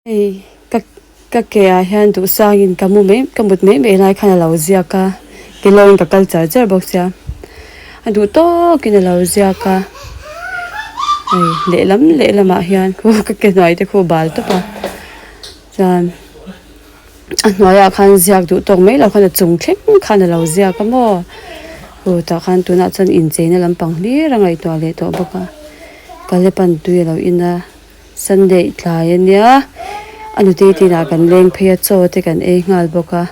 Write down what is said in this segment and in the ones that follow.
Hei ka ka ke ah hian duhsangin ka mu mai ka mut mai mai lai khan a lo ziak a tilawin ka kal char char bawk sia a duh tawkin a lo ziak a hei lehlam lehlamah hian khu ka ke hnuai te khu a bal tawp a chuan a hnuaiah khan ziak duh tawk mai lo khan a chung thleng khan a lo ziak a maw khu tah khan tunah chuan incheina lampang hlir a ngaihtuah leh tawh bawk a kalepan tui a lo in a. Sunday tlai ania a nutei te inah kan leng phei a chaw te kan ei nghal bawk a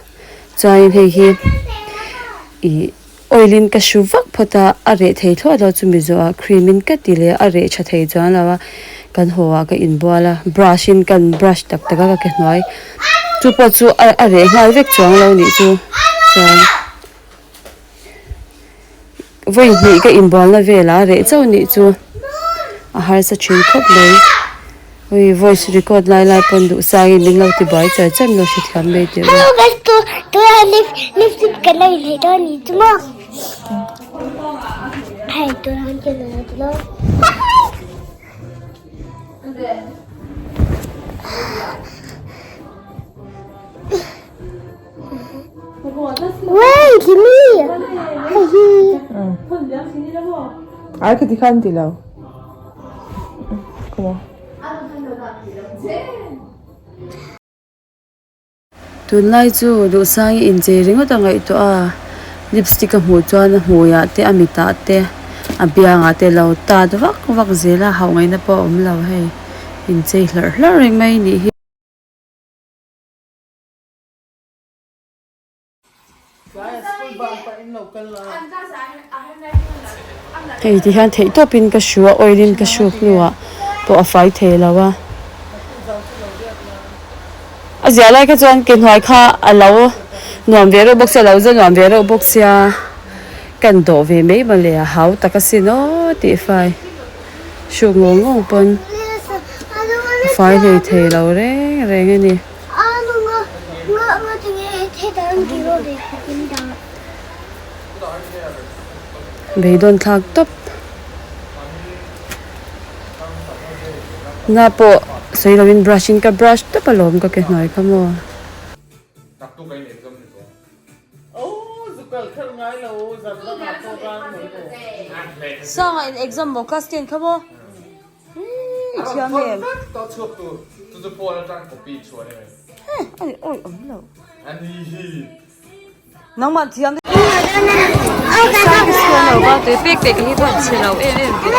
chuanin hei hi ih oil in ka hru vak phawt a a reh thei thlawt lo chumi zawhah cream in ka ti leh a reh tha thei chuan lo a kan haw ah ka inbual a brush in kan brush tak tak a ka ke hnuai chu pawh chu a a reh nghal vek chuang lo nih chu chuan. Vawi hnih ka inbualna velah reh chauh nih chu a harsa thin khawp mai. Ui voice record lai lai pawn duh sangin min lo ti buai char char lo hrethiam mai teh u. Hello guys tu tunah lipstick kan lo inhlei dawn a ni chu maw. Hei tunah an ti lo ti lo. Wei Jimmy hei hi. Ai ka ti khan ti lo. Come on. Tunlai chu Duhsangi inchei ringawt a ngaihtuah a, lipstick a hmuh chuan a hmuiah te a mitah te a biangah te lo tat vak vak zel a, hauh ngaihna pawh a awm lo hei inchei hlarh hlarh reng mai nih hi. Hei ti hian theih tawpin ka hru a oil in ka hruk hnuah pawh a fai thei lo a a ziah lai kha chuan ke hnuai kha a lo nuam ve reuh bawk sia a lo za nuam ve reuh bawk sia kan dawh ve mai mawle a hau tak asin aw tih fai hruk ngawng ngawng pawn a fai hlei thei lo reng reng a ni. Beidawn thlak tawp na pawh sawi lovin brush in ka brush tawp alawm ka ke hnuai kha maw. Sanga in exam maw class ten kha maw. I thiam em? Ani awi awm lo. Nangmah thiam Tui pek pek hi chuan chhe lo em em ve.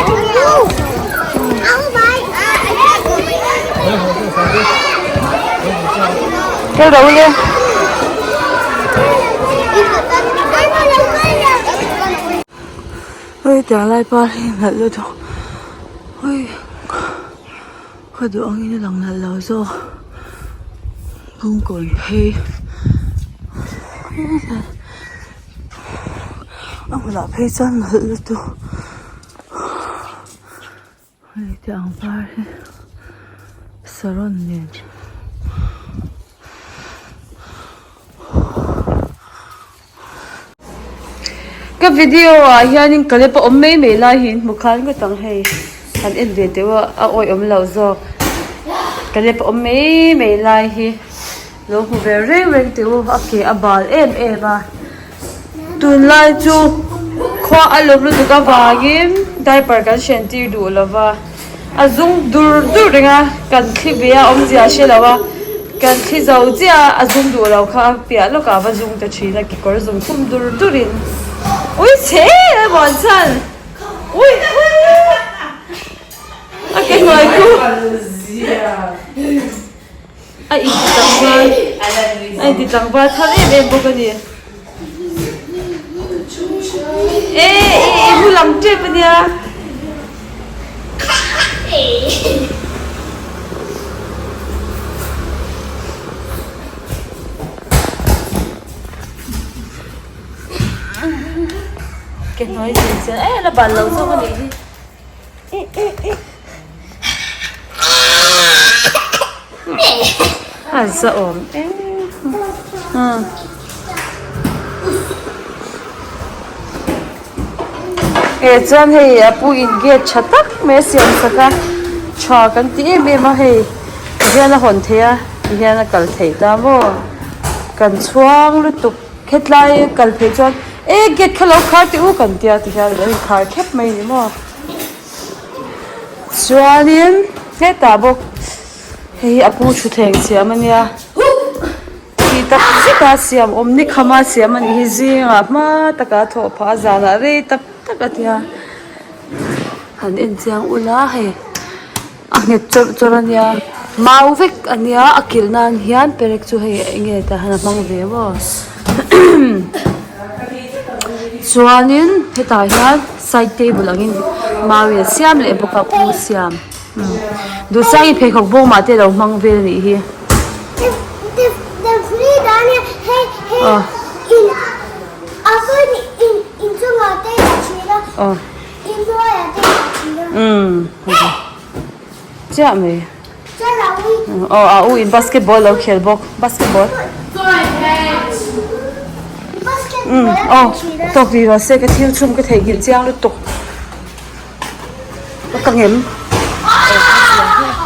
Kal ro le. Hei tiang lai par hi nalh lutuk hei ka duh angin a lang nalh lo zawk bungkawn phei a hmunah phei chuan nalh lutuk hei tiang par hi saron nen. Ka video ah hianin Caleb a awm mai mai lai hi in hmu khan ngawt ang hei han en ve teuh a a awih awm loh zawk Caleb a awm mai mai lai hi lo hmu ve reng reng teh u a ke a bal em em a tunlai chu khua a lawm lutuk avangin diaper kan hren tir duh lova. A zum dur dur reng a, kan thli ve a awmzia a hre lo a, kan thli zo chiah a, a zum duh lo kha a piah lawkah a va zum ta thin a, kekawr zum khum dur durin ui chhe a muan chhan ui ui a ke hnuai khu a inti tlangval a inti tlangval thar em em bawk a ni e i mu lam tep a nia. Ke hnuai zin chian e la bal lo zawk a nih hi. A za awm em a. E chuan hei a pu in gate tha tak mai a siam sak a tha kan ti em em a hei ti hian a hawn theih a ti hian a kal theih ta maw kan chhuang lutuk hetlai kal phei chuan e gate kha lo khar teh u kan tia ti hian a lo inkhar khep mai a ni maw chuanin hetah bawk hei hi a pu thutthleng siam a nia. Tih tak zeta siam awm ni khama siam a nih hi zingah hma taka thawh phah a zanah rei tak tak a tia han en chiang ula hei a nghet chawrh chawrh a nia mau vek a nia a kilh nan hian perek chu hei eng nge tah hian a hmang ve maw chuanin hetah hian side table angin mauin a siam leh bawk a pu siam. Duhsangin pheikhawk bawmah te lo hmang vel a nih hi. Chiah mai. Aw a u in basketball lo khel bawk basketball. Aw tawk rih rawh se ka thil chhum ka theihnghilh chiang lutuk. Ka ngem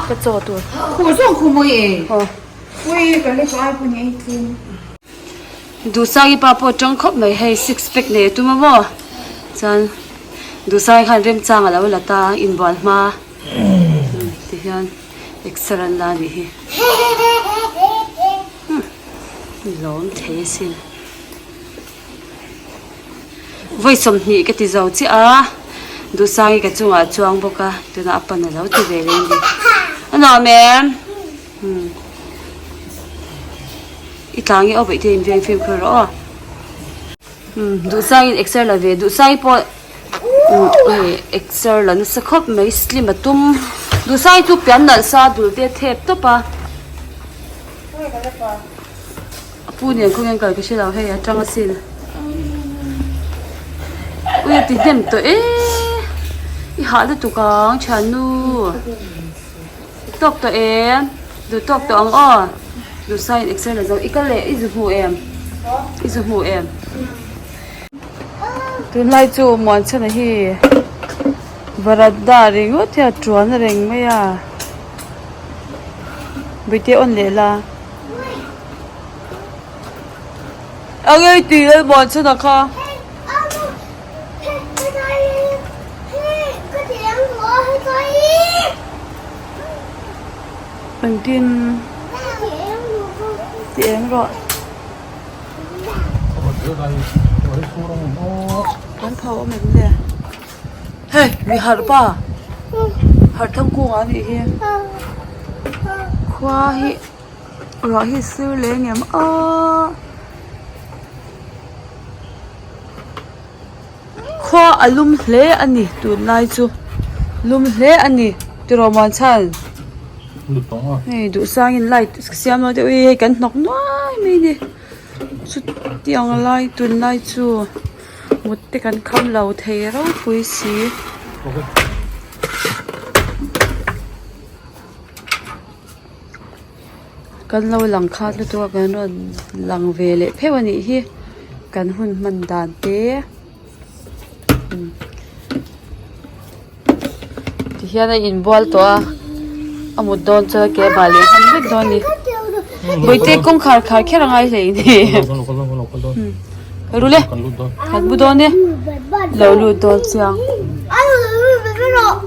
ka chaw tur. Khu zawng khu mawi e. Ui ka le chu ai pawh ni ei tlem. Duhsangi pa pawh tang khawp mai hei six pack nei a tum a maw chuan Duhsangi khan remchang a lo la ta inbual hma tihian exer an la a nih hi lawm thei asin. Vawi 20 ka ti zo chiah a, Duhsangi ka chungah a chuang bawk a, tunah a pan a lo ti ve leh a ni. A nuam em? Umm. I tlang i aw beih te in veng fimkhur rawh aw. Umm Duhsangi'n exer la ve, Duhsangi pawh umm hei exer la nasa khawp mai slim a tum. Duhsangi chu pian nalh sa dul te a thep tawp a. A pu nen kawng hian kal ka hre lo hei a tang asin ui a ti hnem tawh e i hah lutuk ang thiannu tawk tawh em duh tawk tawh ang aw duhsai in exer la zo i kal leh i zu hmu em i zu hmu em tunlai chu Muanchhana hi varanda ringawt hi a tuan reng mai a bawihte awn leh la. A ngei tih lal muan chhan a kha. Engtin ti eng rawh. Kan pho awm em le. Hei mi harh pa harh thang kung a nih hi khua hi ruah hi sir leh ngem aaa khua a lum hle a ni tunlai chu lum hle a ni tiraw muanchhan hei duhsangin light siam lo deuh hi hei kan hnawk nuai mai a ni chutiang lai tunlai chu. Mut te kan kham lo thei ropui si. Kan lo lang khat lutuk a kan rawn lang ve leh pheuh a nih hi kan hun hman dan te tihian a inbual tawh a a mut dawn chuan a ke a bah leh hman vek dawn a ni bawihte kawngkhar khar kher a ngai hle ni ka ru le kan bu dawn e lo lut dawn chiang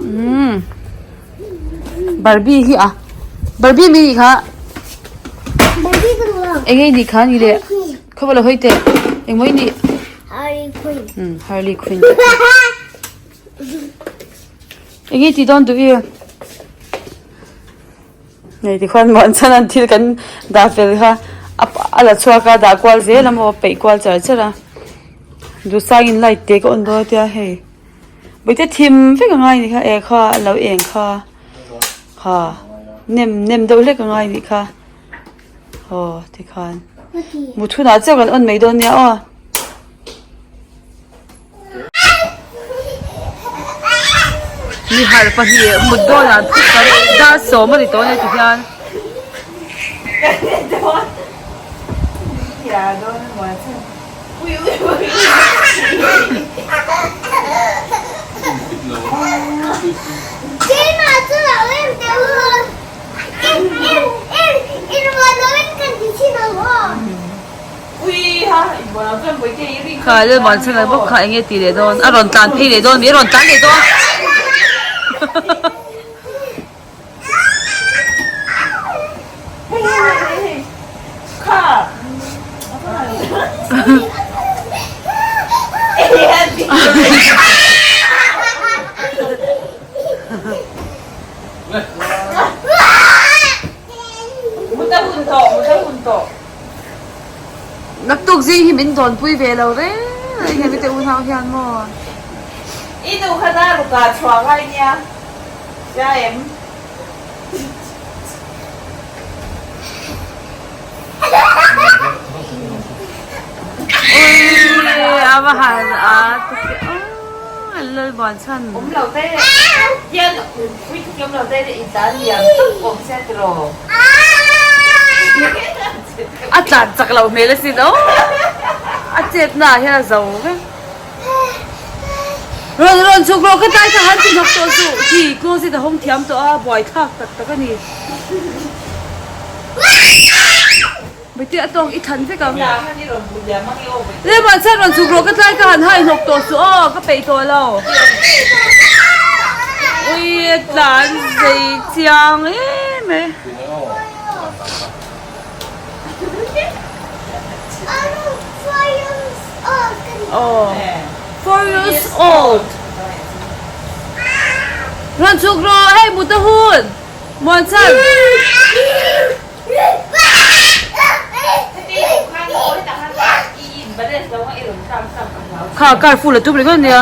umm barbie hi a barbie mi nih kha eng nge nih kha ni le khawvel a hawi teh engmaw i nih. Harley Quinn. Hmm, Harley Quinn. Enge ti dawn duh i? Nei ti khuan muan chuan an thil kan dah fel kha a la chhuak a dah kual zel a maw peih kual char char a. Duhsangin light te ka on dawn tia hei. Bawihte thim vek a ngai ni kha e kha a lo eng kha. Kha nem nem deuh hlek a ngai ni kha. Aw tikhan mut hunah chiah kan on mai dawn nia aw. Mi harh pahnih mut dawnah dar sawm a ni tawh a nia tihian. Kha Lalmuanchhana bawk kha enge tih leh dawn? A rawn tlan phei leh dawn mi? A rawn tlan leh dawn. Naktuk zing hi min dawnpui ve lo reng reng hemi te unau hian maw? I nu kha na rukah chhuah ngai nia. Sia em? Ui a va han a aww Lalbuan chhan. Awm lo te hian ui thuk awm lo te i tlan liam tawp awm sia tiraw. A tlan chak loh hmel asin aw a chet na ah hian a zo vek. Rawn rawn chhuk rawh ka tlai kha han ti hnawk tawh suh khi closet a hawng thiam tawh a buai thlak tak tak a ni. Bete a tawk i thlan vek ang. Lemah chuan rawn chhuk rawh ka tlai ka han hai hnawk tawh suh aw ka peih tawh lo. Ui a tlan zei chiang em e. Aw four years old. Rawn chhuk rawh hei mut a hun Muanchhan. Kha car full a tum ringawt ania.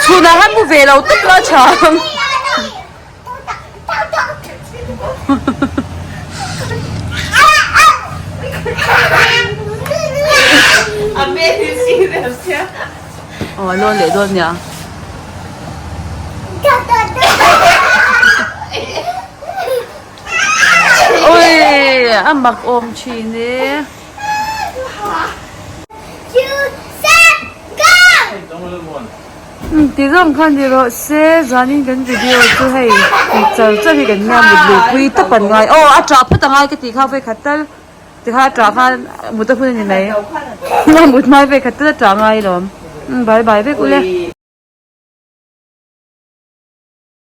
Chhunah han mu ve lo tawp la tha ang. Aw a lawn leh dawn nia. Ui a mak awm thin e. Ti zawng khan ni rawh se zanin kan video chu hei ti char char hi kan nia mut luh pui tawp an ngai aw a tah phawt angai ka tih kha vawikhat tal tikha a tah khan mut a hun a ni mai a mut hmai vawikhat tal a tah ngai alawm bye bye vek ule.